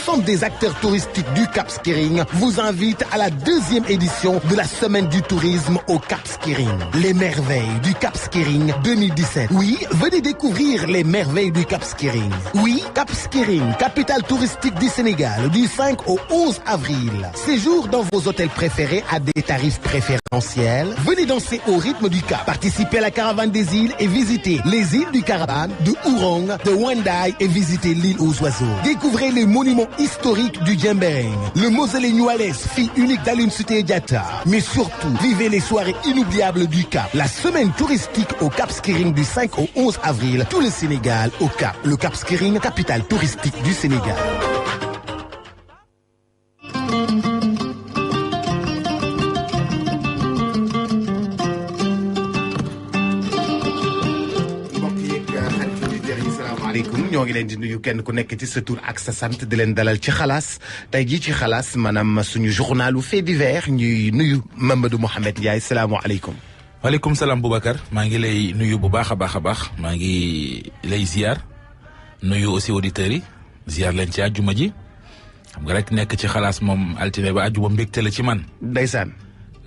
l'ensemble des acteurs touristiques du Cap Skirring vous invitent à la 2e édition de la Semaine du tourisme au Cap Skirring. Les merveilles du Cap Skirring 2017. Oui, venez découvrir les merveilles du Cap Skirring. Oui, Cap Skirring, capitale touristique du Sénégal, du 5 au 11 avril. Séjour dans vos hôtels préférés à des tarifs préférentiels. Venez danser au rythme du Cap. Participez à la caravane des îles et visitez les îles du Caravane, de Ourong, de Wendai et visitez l'île aux oiseaux. Découvrez les monuments historiques du Djembering, le mausolée Nuales, fille unique d'Aline Sitoé Diatta. Mais surtout, vivez les soirées inoubliables du Cap. La semaine touristique au Cap Skirring du 5 au 11 avril. Tout le Sénégal au Cap. Le Cap Skirring, capitale touristique du Sénégal. ñoo ngi leen di nuyu kenn ku nekk ci sa tur ak sa sant di leen dalal ci xalaas tey jii ci xalaas maanaam suñu journalu fait divers ñuy nuyu Mamadou Mouhamed Ndiaye salaamaaleykum. waaleykum salaam Boubacar maa ngi lay nuyu bu baax a baax a baax maa ngi lay ziar nuyu aussi auditeurs yi ziar leen ci àjjuma ji xam nga rek nekk ci xalaas moom altine ba àjjuma mbégte la ci man. ndeysaan.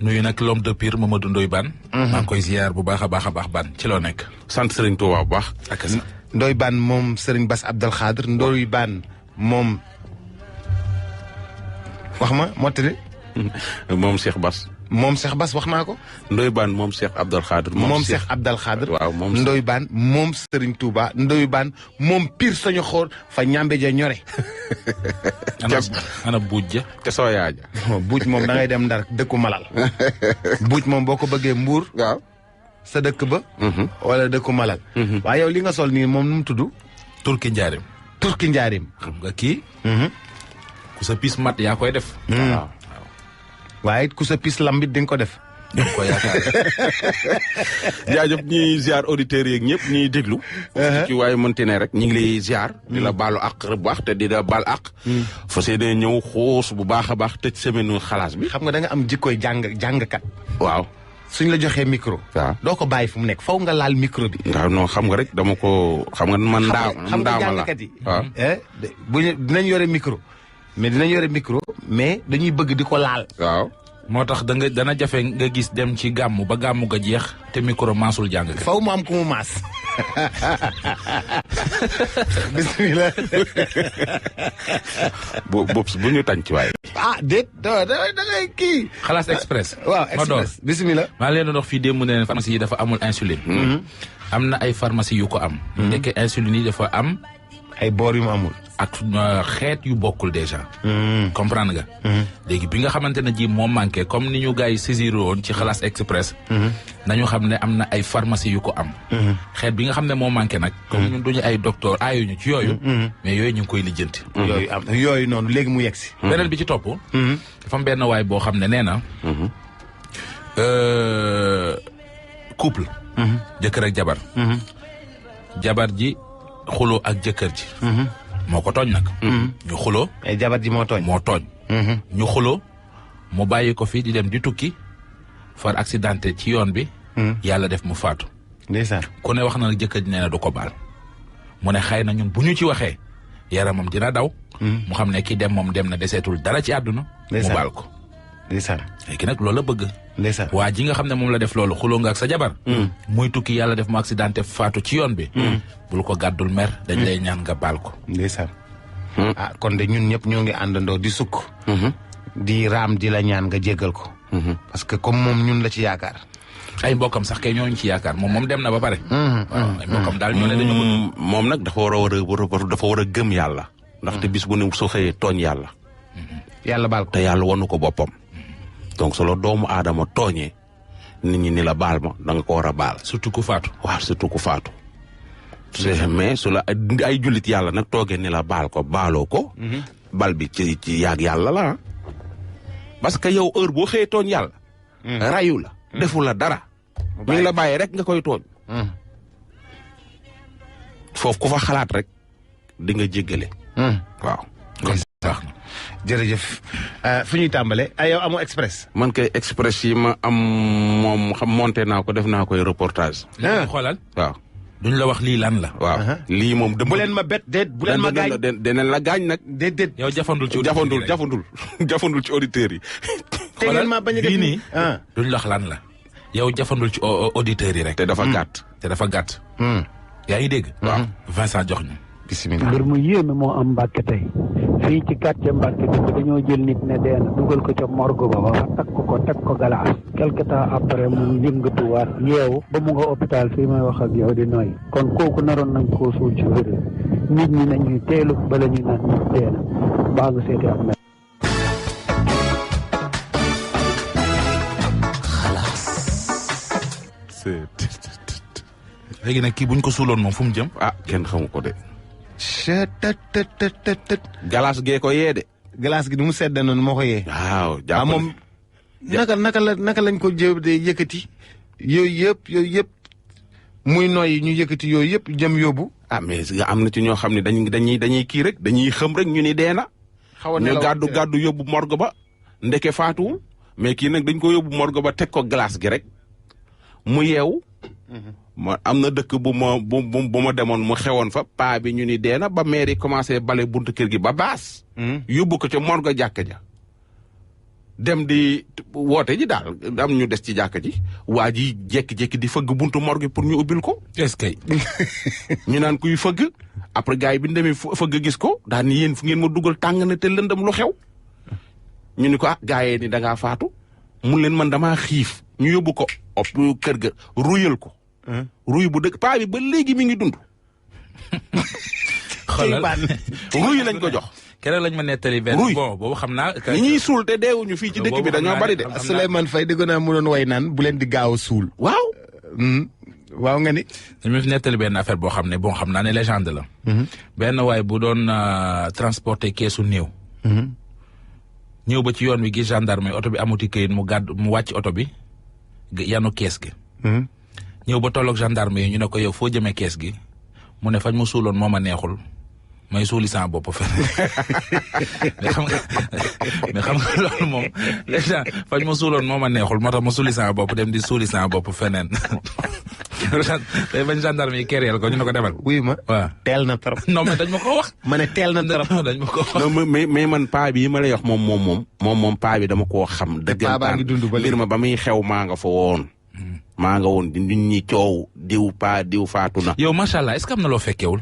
nuyu nag l'homme de Pire Mamadou Ndoye Bane. maa ngi koy ziar bu baax a baax a baax Bane ci loo nekk. sant Serigne Touba bu baax. ak sa Ndoye Bane moom Serigne Bass Abdel Khadr Ndoye Bane moom wax ma mottali. moom Cheikh Bass. moom Cheikh Bass wax naa ko. Ndoye Bane moom Cheikh Abdel Khadr. moom Cheikh Abdel Khadr. waaw moom Ndoye Bane moom Serigne Touba Ndoye Bane moom Pire sañu xoor fa ñambe ja ñore. ana buuj ja. te soo yaaja. buuj moom da ngay dem Ndar dëkku Malal. buuj moom boo ko bëggee Mbuur. waaw. sa dëkk ba. wala dëkku Malal. waaye yow li nga sol nii moom nu mu tudd. Turki Njaarim. Turki Njaarim. xam nga kii. ku sa pis mat yaa koy def. waaw. waaye ku sa pis lambit di nga ko def. danga ko yaakaar. jaajëf ñuy ziar auditeurs yeeg ñëpp ñuy déglu. ci waaye mënti ne rek ñu ngi lay ziar. di la baalu àq bu baax te di la baal àq. fas yéene ñëw xoos bu baax a baax tëj semaine xalaas bi. xam nga da nga am jikkooy jàngkat. waaw. suñ la joxee micro. waaw doo ko bàyyi fu mu nekk faw nga laal micro bi. waaw non xam nga rek dama ko xam nga man. xam nga jàngkat yi. waaw. dinañ yore micro. mais dinañ yore micro. mais dañuy bëgg di ko laal. waaw. moo tax dana jafe nga gis dem ci gàmmu ba gàmmu ga jeex te micro maasul jàng. faw mu am ku mu maas. bisimilah. bu ñu tànc waaye. ah déet da ngay kii. Xalaas Express. waaw Express bisimilah. maa leen doon wax fii démb ne pharmacie yi dafa amul insuline. am na ay pharmacie yu ko am. ndeke insuline yi dafa am. ay boor yu mu amul. ak xeet yu bokkul déjà. comprendre nga. léegi bi nga xamante ne ji moo manqué comme ni ñu gars yi saisir woon ci Xalaas Express. nañu xam ne am na ay pharmacie yu ko am. xeet bi nga xam ne moo manqué nag. comme ñun duñu ay docteur aayuñu ci yooyu. mais yooyu ñu ngi koy lijjanti. yooyu noonu léegi mu yegg si. beneen bi ci topp. dafa am benn waay boo xam ne nee na. couple. jëkkër ak jabar. jabar ji xuloo ak jëkkër ji. moo ko tooñ nag. ñu xuloo. mais jabar ji moo tooñ. moo tooñ. ñu xuloo mu bàyyi ko fi di dem di tukki far accidenté ci yoon bi. yàlla def mu faatu. ndeysaan. ku ne wax na jëkkër ji nee na du ko baal. mu ne xëy na ñun bu ñu ci waxee yaramam dina daw. mu xam ne kii dem moom dem na deseetul dara ci àdduna. mu baal ko. ndeysaan. léegi nag loolu la bëgg. ndeysaan. waa ji nga xam ne moom la def loolu xuloo nga ak sa jabar. muy tukki yàlla def mu accidenté faatu ci yoon bi. bul ko gàddul mer dañ lay ñaan nga baal ko. ndeysaan. ah kon de ñun ñëpp ñoo ngi àndandoo di sukk. di raam di la ñaan nga jéggal ko. parce que comme moom ñun la ci yaakaar. ay mbokkam sax kay ñooñu ci yaakaar moom dem na ba pare. waaw ay mbokkam daal ñoo ne dañu bëgg. moom nag dafa war a gëm yàlla. ndaxte bis bu ne soo xëyee tooñ yàlla. yàlla baal ko te yàlla wanu ko boppam. donc solo doomu aadama tooñee nit ñi ni la baal ma da nga ko war a baal. surtout ku faatu. waaw surtout ku faatu. mais su la ay jullit yàlla nag toogee ni la baal ko baaloo ko. bal bi ci yàgg yàlla la parce que yow heure boo xëyee tooñ yàlla. rayu la. defu la dara. ñu ngi la bàyyi rek nga koy tooñ. foofu ku fa xalaat rek di nga jéggale. waaw. kon sax na. jërëjëf fu ñuy tàmbale ay yow amoo express. man kay express yi ma am moom xam monté naa ko def naa koy reportage. xoolal. waaw. duñ la wax lii lan la. waaw lii moom bu leen ma bet déet bu leen ma gaañ dinañ la gaañ nag. déet yow jafandul ci jafandul ci auditeurs yi. te ngeen ma bañ a def nii duñ la wax lan la. yow jafandul ci auditeurs yi rek. te dafa gàtt. yaa ngi dégg. waaw Vincent jox ñu. bisimilah. mbir mu yéeme moo am Mbàkke tey fii ci quartier Mbàkke bi dañoo jël nit ne dee na dugal ko ca morgue ba takk ko teg ko galaas quelque temps après mu yëngatuwaat yeewu ba mu nga hôpital fii may wax ak yow di nooy kon kooku naroon nañ koo suul ci wér nit ñi nañuy teelu bala ñu naan nit dee na baa nga seeti am na. léegi nag kii buñ ko suuloon moom fu mu jëm. kenn xamu ko de. tët. galaas gee ko yee de. glace gi ni mu sedd noonu moo ko yee. waaw jàpp moom naka lañ ko yëkkati yooyu yëpp muy noyyi ñu yëkkati yooyu yëpp jëm yóbbu. mais am na ci ñoo xam ne dañuy kii rek dañuy xëm rek ñu ni dee na. ñu gàddu yóbbu morgue ba ndeke faatuwul mais kii nag dañ ko yóbbu morgue ba teg ko glace gi rek mu yeewu. ma am na dëkk bu ma demoon mu xewoon fa paa bi ñu ni dee na ba maire yi commencé bale buntu kër gi ba baas. yóbbu ko ca morgue jàkka ja. dem di woote ji daal am ñu des ci jàkka ji waa ji jékki-jékki di fëgg buntu morgue pour ñu ubbil ko. est-ce que. ñu naan kuy fëgg après gars yi bi ñu demee fëgg gis ko daal ni yéen fu ngeen ma dugal tàng na te lëndam lu xew. ñu ni ko gars yi ni da ngaa faatu mun leen man damaa xiif ñu yóbbu ko kër ga ruyal ko. ruy bu dëkk paa bi ba léegi mi ngi dund. xoolal ruy lañ ko jox. keroog lañ ma nettali benn bon boobu xam naa. ñi ñuy suul te deewuñu fii ci dëkk bi dañoo bari de. Souleymane Faye dégg naa mu doon way naan bu leen di gaaw a suul. waaw. waaw nga ni. dañu fi nettali benn affaire boo xam ne bon xam naa ne légende la. benn waay bu doon transporter keesu néew. ñëw ba ci yoon wi gis gendarme oto bi amuti këyit mu wàcc oto bi yanu kees gi. ñëw ba tolloog gendarme yi ñu ne ko yow foo jëmee kees gi mu ne fañ ma suuloon moo ma neexul may suuli sama bopp feneen mais xam nga loolu moom déjà fañ ma suuloon moo ma neexul moo tax ma suuli sama bopp dem di suuli sama bopp feneen day bañ gendarme yi kereel ko ñu ne ko demal. wuy ma waaw teel na trop. non mais dañ ma ko wax. ma ne teel na trop dañ ma ko wax. non mais man paa bi ma lay wax moom paa bi dama koo xam. paa baa ngi dund ba mbir ma ba muy xew maa nga fa woon. maa nga woon di nit ñi coow diw faatu na. yow macha allah est-ce que am na loo fekkewul.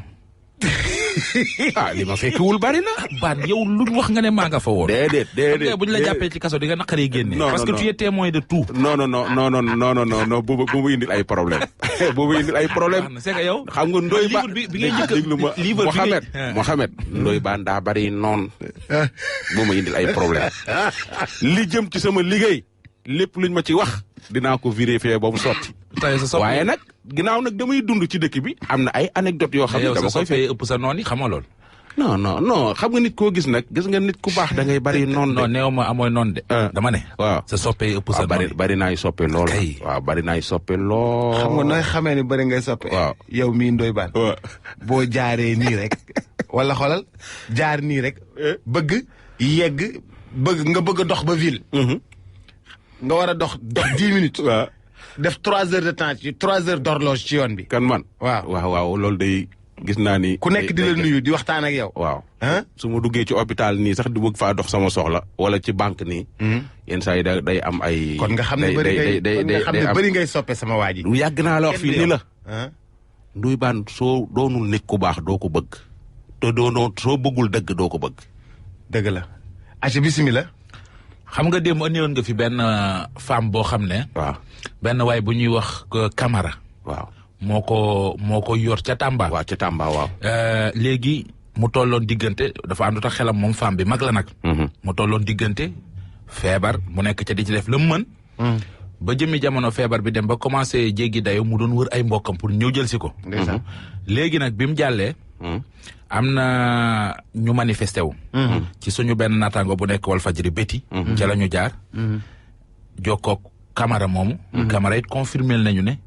li ma fekkewul bari na. baat yow lu wax nga ne maa nga fa woon. déedéet bu ñu la jàppee ci kaso di nga naqaree génne. parce que tu es témoin de tout. non boobu indil ay problème boobu indil ay problème. c'est que yow. xam nga Ndoye Ba bi ngay njëkk ma Mohamed Ndoye Ba daa bari noonu. boo ma indil ay problème li jëm ci sama liggéey lépp luñ ma ci wax dinaa ko vérifier ba mu sotti. waaye nag ginnaaw nag damay dund ci dëkk bi am na ay anecdote yoo xam ne dama koy fay ëpp sa noon yi xamoo lool. non xam nga nit koo gis nag gis nga nit ku baax da ngay bari noon de. non néew ma amooy noon de. dama ne. waaw sa soppe ëpp sa noon yi bari naay soppe lool. waaw bari naay soppe lool. xam nga nooy xamee ni bari ngay soppe. waaw yow mii Ndoye Bane. waaw boo jaaree nii rek. wala xoolal jaar nii rek. bëgg nga bëgg a dox ba ville. nga war a dox 10 minutes. waaw def 3 heures de temps ci 3 heures d'horloge ci yoon bi. kan man. waaw loolu day gis naa ni. ku nekk di la nuyu di waxtaan ak yow. waaw su ma duggee ci hôpital nii sax di bëgg faa dox sama soxla wala ci banque nii. yenn saa yi day am ay. kon nga xam ne bëri ngay soppe sama waa ji. lu yàgg naa la wax fii ni la. Ndoye Bane soo doonul nit ku baax doo ko bëgg. te soo bëggul dëgg doo ko bëgg. dëgg la. aca bismillah. xam nga démb andi woon nga fi benn femme boo xam ne. waaw benn waay bu ñuy wax Camara. waaw moo ko yor ca Tamba. waaw ca Tamba waaw. léegi mu tolloon diggante dafa àndut ak xelam moom femme bi mag la nag. mu tolloon diggante feebar mu nekk ca di ci def la mu mën. ba jëmmi jamono feebar bi dem ba commencé jéggi dayo mu doon wër ay mbokkam pour ñëw jël si ko. léegi nag bi mu jàllee. am na ñu manifesté wu. ci suñu benn naataango bu nekk Walfadjri béti. ca la ñu jaar. jokkoog Camara moomu. Camara it confirmé nañu ne.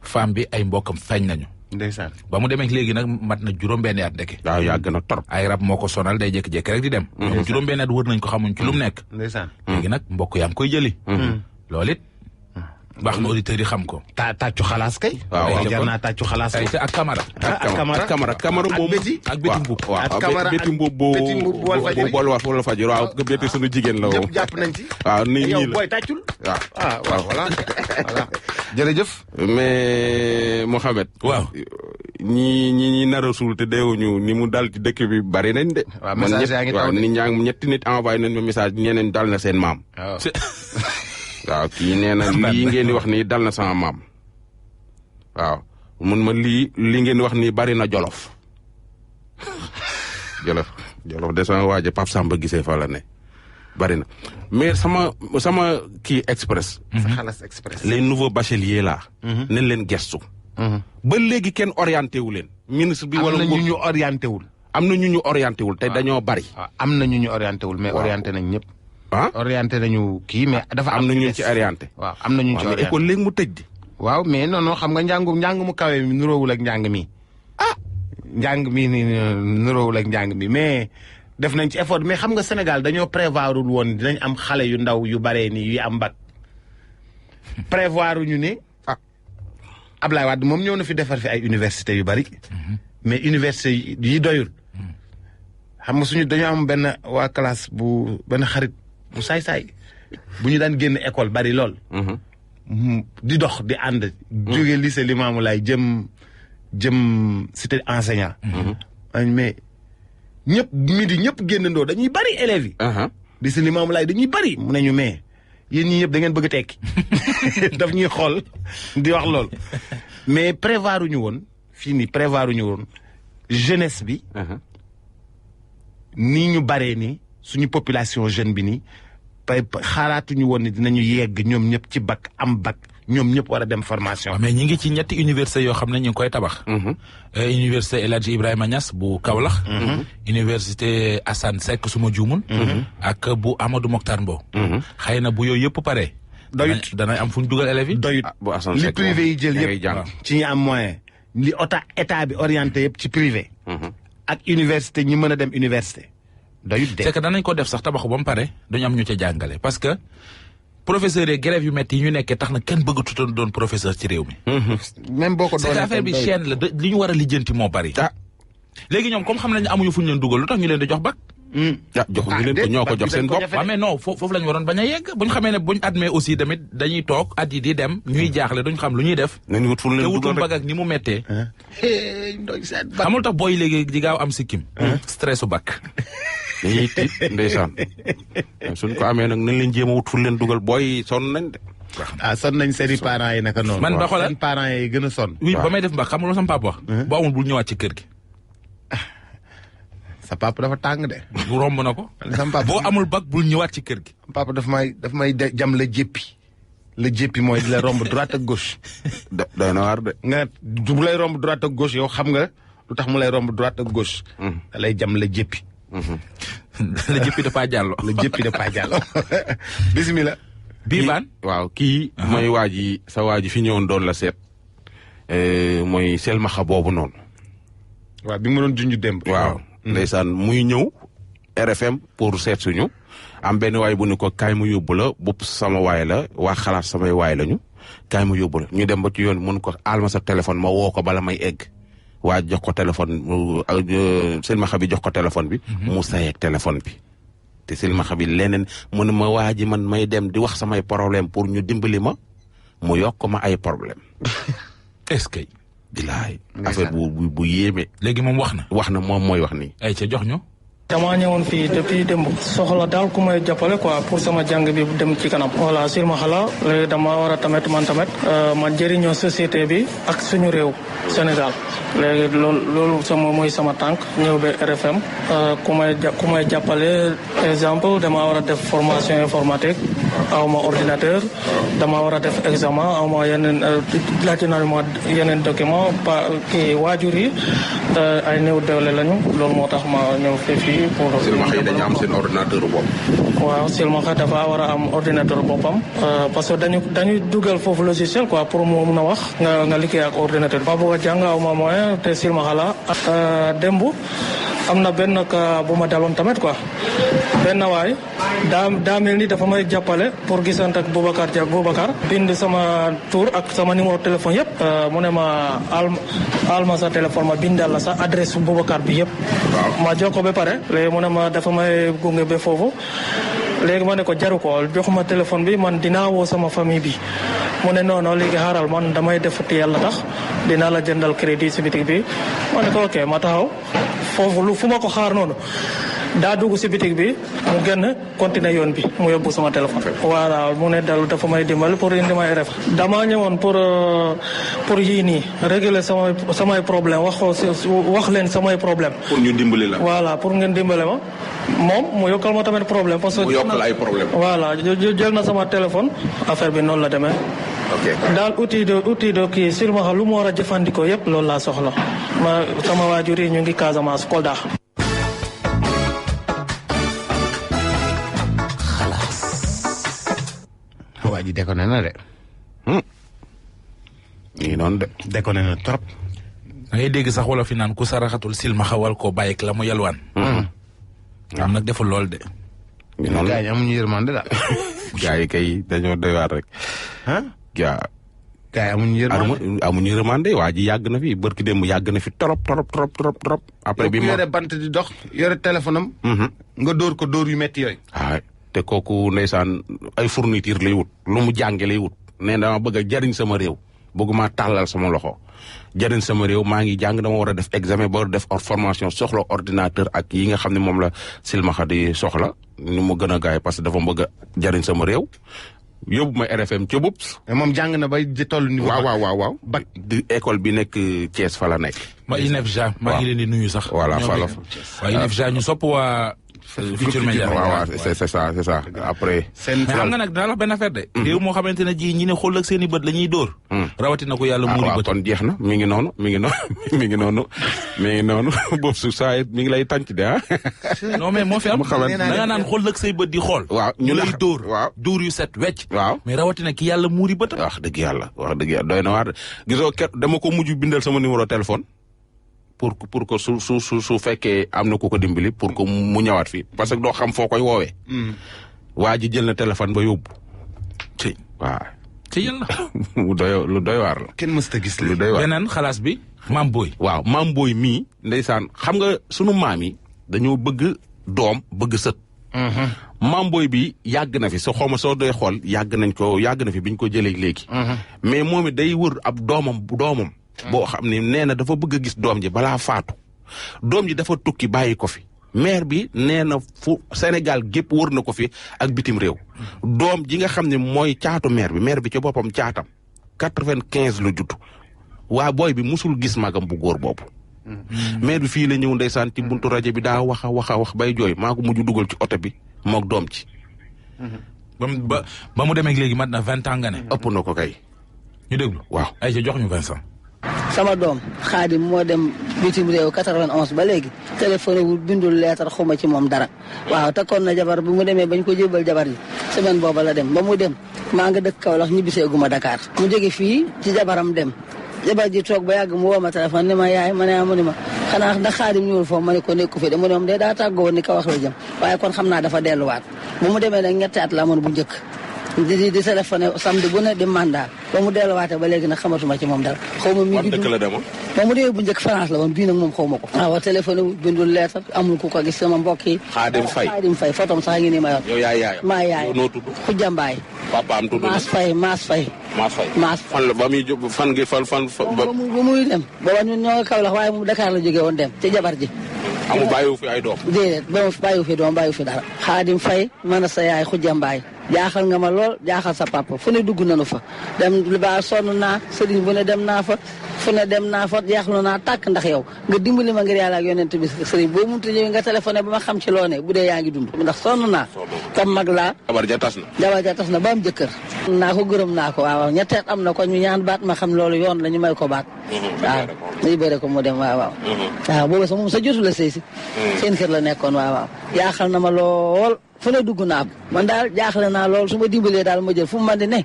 femme bi ay mbokkam feeñ nañu. ndeysaan ba mu demee léegi nag mat na juróom-benni at ndeke. waaw yàgg na torop. ay rab moo ko sonal day jékki-jékki rek di dem. ñoom juróom-benni at wër nañ ko xamuñ ci lu mu nekk. ndeysaan léegi nag mbokk yaa ngi koy jëli. loolu it baax na auditeurs yi xam ko. tàccu xalaas kay. waaw jar naa tàccu xalaas kay. ak Camara. ak Camara moom ak Betty Mboup. waaw ak Camara Betty Mboup bu wal fajiri waaw Betty suñu jigéen la woo. ñëpp jàpp nañ ci. waaw nii yow la booy tàccul. waaw voilà jërëjëf. mais Mohamed. waaw. ñi nar a suul te deewuñu ni mu dal ci dëkk bi bari nañ de. waaw message yaa ngi taw de nit ñaa ngi ñetti nit envoyé nañ ma message ñeneen dal na seen maam. waaw kii nee na lii ngeen di wax nii dal na sama maam. waaw mun ma lii ngeen di wax nii bari na Jolof. Jolof de sama waaja Pape Samba gisee fa la ne bari na mais sama kii express. sa xalaas express. les nouveaux bacheliers là. nañ leen gestu. ba léegi kenn orienté wu leen. ministre bi wala am na ñu orienté wul. am na ñu orienté wul te dañoo bari. am na ñu orienté wul mais orienté nañ ñëpp. orienté nañu kii mais dafa am na ñu ci orienté. waaw am na ñu ci orienté école léegi mu tëj di. waaw mais non xam nga njàng mu kawe mi nuroowul ak njàng mi. njàng mi ni nuroowul ak njàng mi mais def nañ ci effort mais xam nga Sénégal dañoo prévoirul woon dinañ am xale yu ndaw yu baree nii yu am bac prévoiruñu ne. Ablaye Wade moom ñëw na fi defar fi ay université yu bari mais université yi doyul xam nga suñu dañoo am benn waa classe benn xarit bu saay-saay bu ñu daan génn école bari lool. di dox di ànd. jóge lycée Limamoulaye jëm cité enseignant. mais ñëpp génnandoo dañuy bari élèves yi. lycée Limamoulaye dañuy bari mu ne ñu mais. yéen ñii ñëpp da ngeen bëgg a tekki daf ñuy xool di wax lool mais prévoiruñu woon fii nii prévoiruñu woon jeunesse bi. nii ñu baree nii suñu population jeune bi nii xaaraatuñu woon ni dinañu yegg ñoom ñëpp ci bac am bac ñoom ñëpp war a dem formation. mais ñi ngi ci ñetti université yoo xam ne ñu ngi koy tabax. université El Hadji Ibrahima Niass bu Kaolack. université Assane Seck suma juumul. ak bu Amadou Mokhtar Mbow. xëy na bu yooyu yëpp pare. doyut danañ am fu ñu dugal élèves yi. doyut li privé yi jël yëpp ci ñi am moyen. li état bi orienté yëpp ci privé. ak université ñi mën a dem université. doyut de c'est que danañ ko def sax tabaxu ba mu pare dañu am ñu ca jàngale parce que. professeurs yi grève yu métti yi ñu nekkee tax na kenn bëggatutoon doon professeur ci réew mi. même boo ko doonee c'est que affaire bi chaîne la li ñu war a lijjanti moo bari. léegi ñoom comme xam nañu amuñu fu ñu leen dugal lu tax ñu leen di jox bac. joxuñu leen ko ñoo ko jox seen bopp. waaw mais non foofu la ñu waroon bañ a yegg bu ñu xamee ne bu ñu admee aussi tamit dañuy toog at yi di dem ñuy jaaxle duñ xam lu ñuy def. nañu wut fu leen dugal te wutum bag ak ni mu méttee. xamul tax booy léegi di gaaw am sikkim. stress u bac. dañuy tiit ndeysaan suñ ko amee nag nañ leen jéem a wut fu leen dugal booy sonn nañ de. sonn nañ seen i parents yi naka noonu. man ba xoolal seen parents yi gën a sonn. oui ba may def mbaa xam nga sama papa wax. boo amul bul ñëwaat ci kër gi. sa papa dafa tàng de. bu romb na ko. sama papa boo amul bag bul ñëwaat ci kër gi. papa daf may jam la jéppi. la jéppi mooy di la romb droite ak gauche. doy na waar de. nga bu lay romb droite ak gauche yow xam nga lu tax mu lay romb droite ak gauche. da lay jam la jéppi. la jëppi dafa jàllo. la jëppi dafa jàllo. bisimilah. bii baan waaw kii. mooy waa ji fi ñëwoon doon la seet. mooy selmaxa boobu noonu. waaw bi ma doon junj démb. waaw ndeysaan muy ñëw RFM pour seet suñu. am benn waay bu ne ko kaay mu yóbbu la bopp sama waay la waa xalaat samay waay lañu. kaay mu yóbbu la ñu dem ba ci yoon mun ko aal ma sa téléphone ma woo ko bala may egg. waa jox ko téléphone silmaxa bi jox ko téléphone bi. mu sayeeg téléphone bi. te silmaxa bi leneen mu ne ma waa ji man may dem di wax samay problème pour ñu dimbali ma mu yokk ma ay problème est-ce que. bilaay affaire bu yéeme. léegi moom wax na moom mooy wax nii. ay ca jox ñu. damaa ñëwoon fii depuis démb soxla daal ku may jàppale quoi pour sama jàng bi dem ci kanam. voilà silmaxa la léegi dama war a tamit man tamit ma jëriñoo société bi ak suñu réew Sénégal léegi loolu sama mooy sama tànk ñëw ba RFM ku may jàppale exemple dama war a def formation informatique aw ma ordinateur dama war a def examen aw ma yeneen laajte naa ma yeneen document kii waajur yi ay néew doole lañu loolu moo tax ma ñëw fii. silmaxa yi dañu am seen ordinateur bopp. waaw silmaxa dafa war a am ordinateur boppam parce que dañuy dugal foofu logiciel quoi pour mu mun a wax nga liggéey ak ordinateur. ma bëgg a jàng aw ma moyen te silmaxa la démb am na benn cas bu ma daloon tamit quoi benn waay daa mel ni dafa may jàppale pour gisante ak Boubacar bind sama tour ak sama numéro téléphone yëpp mu ne ma al ma sa téléphone ma bindal la sa adresse Boubacar bi yëpp ma jox ko ba pare léegi mu ne ma dafa may gunge ba foofu léegi ma ne ko jaru ko joxuma téléphone bi man dinaa woo sama famille bi mu ne non léegi xaaral man damay def te yàlla tax dinaa la jëndal crédit si bitig bi ma ne ko ok ma taxaw foofu fu ma ko xaar noonu daa dugg si bitig bi mu génn continuer yoon bi mu yóbbu sama téléphone. voilà mu ne dal dafa may dimbali pour indi may ref damaa ñëwoon pour yii nii régler samay problème wax leen samay problème. pour ñu dimbali la. voilà pour ngeen dimbale ma moom mu yokkal ma tamit problème. parce que mu yokkal ay problème. voilà jël na sama téléphone affaire bi noonu la demee. ok daal outil de kii silmaxa lu mu war a jëfandikoo yëpp loolu laa soxla sama waajur yi ñu ngi Casamance Kolda. waa ji déconné na de. nii noonu de. déconné na trop. da ngay dégg sax wala fi naan ku saraxatul silmaxa wal koo bàyyi ak la mu yalwaan. am nag deful lool de. nii noonu gars yi amuñu yërmande daal. gars yi kay dañoo doy waar rek. gars yi amuñu yërmande. amuñu yërmande waa ji yàgg na fi barki démb yàgg na fi trop. après bi ma yore bant di dox yore téléphone am. nga dóor ko dóor yu metti yooyu. waaw te kooku ndeysaan ay fourniture lay wut lu mu jànge lay wut nee dama bëgg a jariñ sama réew bëgguma tàllal sama loxo jariñ sama réew maa ngi jàng dama war a def examen ba war a def formation soxla ordinateur ak yi nga xam ne moom la silmaxa di soxla nu mu gën a gaay parce que dafa bëgg a jariñ sama réew yóbbu ma RFM ca Boubs. mais moom jàng na bay toll niveau. waaw bac di école bi nekk Thiès fa la nekk. ma INEFJA maa ngi leen di nuyu sax. voilà fa la waa INEFJA ñu sopp waa. Futurs Médias waaw c'est ça après. mais xam nga nag dinaa la benn affaire de. réew moo xamante ne ji ñi ne xool ak seen i bët la ñuy dóor. rawatina ko yàlla muuri bët. kon jeex na mi ngi noonu boobu su saa mi ngi lay tànc de ah. non mais moo fi am da nga naan xool ak say bët di xool. waaw ñu lay dóor. waaw dóor yu set wecc. waaw mais rawatina ki yàlla muuri bët. wax dëgg yàlla doy na waar gisoo dama ko mujj bindal sama numéro téléphone. pour que su fekkee am na ku ko dimbali pour que mu ñëwaat fii parce que doo xam foo koy woowee. waa ji jël na téléphone ba yóbbu. ci waaw. ci yàlla. lu doy waar la. kenn mësta gis lu doy waar beneen xalaas bi maam booy. waaw maam booy mii ndeysaan xam nga sunu maam yi dañoo bëgg doom bëgg sët. maam booy bi yàgg na fi soo xawma soo doy xool yàgg na fi biñ ko jëlee léegi. mais moom it day wër ab doomam. boo xam ne nee na dafa bëgg a gis doom ji balaa faatu doom ji dafa tukki bàyyi ko fi maire bi nee na fu Sénégal gépp wër na ko fi ak bitim réew doom ji nga xam ne mooy caatu maire bi ci boppam caatam 95 la judd waa booy bi musul gis magam bu góor boobu maire bi fii la ñëw ndeysaan ci buntu rajo bi daa wax a wax bay jooy maa ko mujj dugal ci oto bi moog doom ci ba mu demee léegi mat na 20 ans nga ne ëpp na ko kay ñu déglu waaw ay ca jox ñu Vincent sama doom Xaadim moo dem bitim réew 91 ba léegi téléphoné wul bindul leetar xuma ci moom dara waaw takkoon na jabar bi mu demee bañ ko jébal jabar ji semaine booba la dem ba mu dem maa nga dëkk Kaolack ñibbisee guma Dakar mu jóge fii ci jabaram dem jabar ji toog ba yàgg mu woo ma téléphone ni ma yaay ma ne mu ni ma xanaa ndax Xaadim ñëwul foofu ma ne ko nekku fi de mu ne moom de daa tàggoo woon ni ka wax la jëm waaye kon xam naa dafa delluwaat bu mu demee nag 3 at la amoon bu njëkk di téléphoné samedi bu ne di mandat ba mu delluwaatee ba léegi nag xamatuma ci moom dara xaw ma mi ngi dund ba mu demee bu njëkk France la woon bii nag moom xaw ma ko waaw téléphoné wu bindul leetar amul ku ko gis sama mbokk yi Xaadim Faye fotom sax ngi nii ma yor yow yaay maa yaay noo tudd Xujja Mbaay papaam tudd Maas Faye fan la ba muy jóg fan ngi fan ba muy dem booba ñun ñoo nga Kaolack waaye moom Dakar la jógee woon dem ci jabar ji amu bàyyiwu fi ay doom déedéet ba mu bàyyiwu fi doom bàyyiwu fi dara Xaadim Faye mën a sa yaay Xujja Mbaay jaaxal nga ma lool jaaxal sa papa fu ne dugg nañu fa dem li ba sonn naa sëriñ bu ne dem naa fa fu ne dem naa fa jaaxlu naa tàkk ndax yow nga dimbali ma ngir yàlla ak yonent bi sëriñ boo mënut a ñëw nga téléphoné ba ma xam ci loo ne bu dee yaa ngi dund ndax sonn naa comme mag laa jabar ja tas na ba am jëkkër naa ko gërëm naa ko waaw ñetteet am na ko ñu ñaan baat ma xam loolu yoon la ñu may ko baat waaw ñu bëre ko mu dem waaw booba sa moom sa jotu la sëy si seen kër la nekkoon waaw jaaxal na ma lool fu ne dugg naa ko man daal jaaxle naa lool su ma dimbalee daal ma jël fu mu man di ne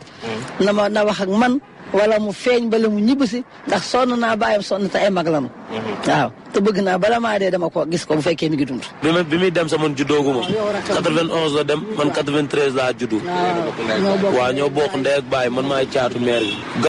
na wax ak man wala mu feeñ bala mu ñibbisi ndax sonn naa bàyyam sonn te ay mag lanu waaw te bëgg naa bala maa dee dama ko gis ko bu fekkee mi ngi dund. bi muy dem sa man juddooguma 91 la dem man 93 laa juddu. waaw ñoo bokk ndey ak baay man maay caatu meer bi.